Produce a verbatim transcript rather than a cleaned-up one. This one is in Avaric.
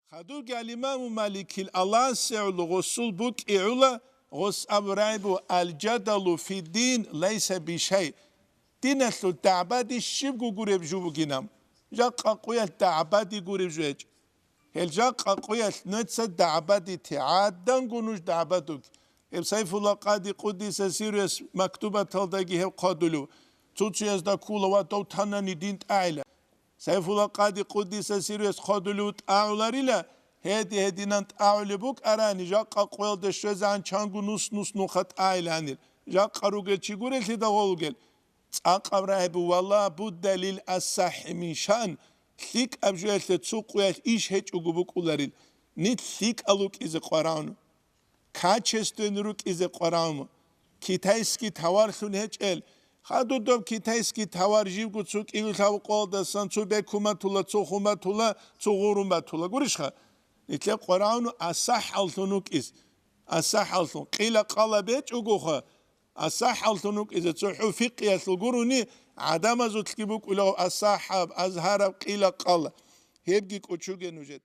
Хадубги ал-Имаму Маликил Аласигьул гъусул букӀигӀула, гъус абурайбу: «Ал-жадалу фиддин лайса бишай». Диналъул дагӀбади щибго гуреб жо бугинаб, жакъа къуялъ дагӀбади гуреб жо гьечӀ. Гьел жакъа къуялъ нуца дагӀбади тигӀаданго нуж дагӀбадуг. Гьеб Сайфулла Къади Къудиса сирруяс мактубаталдаги гьеб хъвадулев, цо-цоязда ккула ва дов танани дин тӀагӀила. Сайфулла Къади Къудиса сирруяс хъвадулев тӀагӀуларила, гьеди-гьединан тӀагӀулеб букӀарани, жакъа къоялда щвезегӀан чанго нус-нус нуха тӀагӀиланил, жакъа ругел чи гурелъидал гъолгел. ЦӀакъаб рагӀи бу: «Ва ла будда лил асахӀи мин шан», лъикӀаб жоялъе цо къуялъ иш гьечӀого букӀуларил, нилъ лъикӀал рукӀизе къварагӀуна. Качествен рукӀизе къварагӀума. Китайский товарлъун гьечӀел, хадуб доб китайский товар живго цо кӀиго лъабкъоялдасан цо бекун батула, цо хун батула, цо гъурун батула. Гурищха? Нилъер къварагӀуна асахӀаллъун рукӀиз. АсахӀаллъун. Къила-къала бечӀогоха, асахӀаллъун рукӀизе. ЦохӀо фикъиялъул гурони, гӀадамазулъги букӀулев асахӀаб, азгьараб къила-къала. Гьебги кӀочуге нужер.